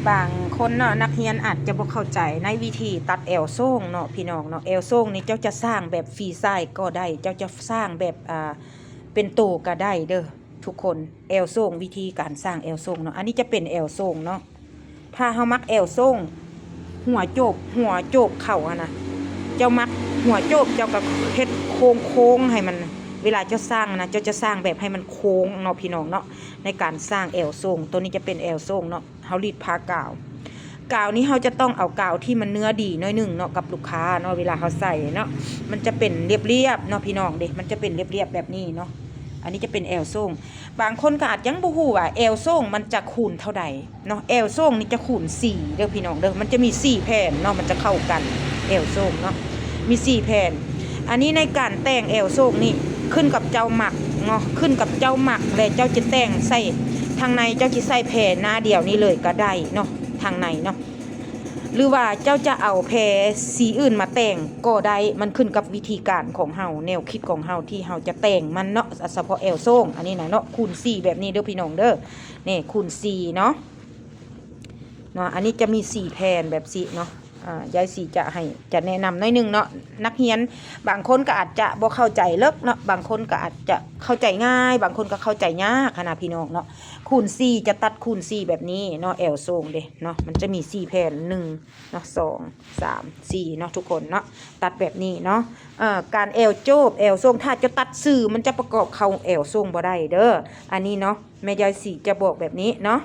ບາງຄົນເນາະ ນັກຮຽນອາດຈະບໍ່ເຂົ້າໃຈໃນວິທີຕັດແອວໂສ້ງເນາະ ພີ່ນ້ອງເນາະ. ແອວໂສ້ງນີ້ເຈົ້າຈະສ້າງແບບຟຣີສະໄຕລ໌ກໍໄດ້ ເຈົ້າຈະສ້າງແບບ ອ່າ ເປັນໂຕກໍໄດ້ເດີ້ທຸກຄົນ. ແອວໂສ້ງ ວິທີການສ້າງແອວໂສ້ງເນາະ ອັນນີ້ຈະເປັນແອວໂສ້ງເນາະ. ຖ້າເຮົາມັກແອວໂສ້ງ ຫົວໂຈກ ຫົວໂຈກເຂົ້າຫັ້ນນະ ເຈົ້າມັກຫົວໂຈກ ເຈົ້າກໍເຮັດໂຄ້ງໆ ໃຫ້ມັນ ເວລາເຈົ້າສ້າງນະ ເຈົ້າຈະສ້າງແບບໃຫ້ມັນໂຄ້ງເນາະ ພີ່ນ້ອງເນາະ. ໃນການສ້າງແອວໂສ້ງ ໂຕນີ້ຈະເປັນແອວໂສ້ງເນາະ ເຮົາລີດຜ້າກາວ. ກາວນີ້ເຮົາຈະຕ້ອງເອົາກາວທີ່ມັນເນື້ອດີໜ້ອຍໜຶ່ງເນາະ ກັບລູກຄ້າເນາະ ເວລາເຮົາໃສ່ເນາະ ມັນຈະເປັນລຽບໆເນາະ ພີ່ນ້ອງເດ້ ມັນຈະເປັນລຽບໆແບບນີ້ເນາະ. ອັນນີ້ຈະເປັນແອວໂສ້ງ. ບາງຄົນກໍອາດຍັງບໍ່ຮູ້ວ່າແອວໂສ້ງມັນຈະຄູນເທົ່າໃດເນາະ. ແອວໂສ້ງນີ້ຈະຄູນສີ່ເດີ້ ພີ່ນ້ອງເດີ້ ມັນຈະມີສີ່ແຜ່ນເນາະ ມັນຈະເຂົ້າກັນ ແອວໂສ້ງເນາະ ມີສີ່ແຜ່ນ. ອັນນີ້ໃນການແຕ່ງແອວໂສ້ງນີ້ ຂຶ້ນກັບເຈົ້າມັກເນາະ ຂຶ້ນກັບເຈົ້າມັກ ແລະ ເຈົ້າຈະແຕ່ງໃສ່ທາງໃນ ເຈົ້າຊິໃສ່ແພໜ້າດຽວນີ້ເລີຍກໍໄດ້ເນາະ ທາງໃນເນາະ ຫຼືວ່າເຈົ້າຈະເອົາແພສີອື່ນມາແຕ່ງກໍໄດ້ ມັນຂຶ້ນກັບວິທີການຂອງເຮົາ ແນວຄິດຂອງເຮົາທີ່ເຮົາຈະແຕ່ງມັນເນາະ. ສະເພາະແອວໂສ້ງອັນນີ້ນະເນາະ ຄູນສີ່ແບບນີ້ເດີ້ ພີ່ນ້ອງເດີ້ ນີ້ຄູນສີ່ເນາະ ເນາະ. ອັນນີ້ຈະມີສີ່ແຜ່ນແບບຊີ້ເນາະ ອາ ຍາຍສີຈະໃຫ້ ຈະແນະນຳໜ້ອຍໜຶ່ງເນາະ. ນັກຮຽນບາງຄົນກໍອາດຈະບໍ່ເຂົ້າໃຈເລິກເນາະ ບາງຄົນກໍອາດຈະເຂົ້າໃຈງ່າຍ ບາງຄົນກໍເຂົ້າໃຈຍາກຫັ້ນນະ ພີ່ນ້ອງເນາະ. ຄູນສີ່ ຈະຕັດຄູນສີ່ແບບນີ້ເນາະ ແອວໂສ້ງເດ້ເນາະ ມັນຈະມີສີ່ແຜ່ນ ໜຶ່ງເນາະ ສອງ ສາມ ສີ່ເນາະ ທຸກຄົນເນາະ ຕັດແບບນີ້ເນາະ. ເອີ ການແອວໂຈບ ແອວໂສ້ງ ຖ້າເຈົ້າຕັດຊື່ ມັນຈະປະກອບເຂົ້າແອວໂສ້ງບໍ່ໄດ້ເດີ້ ອັນນີ້ເນາະ ແມ່ຍາຍສີຈະບອກແບບນີ້ເນາະ.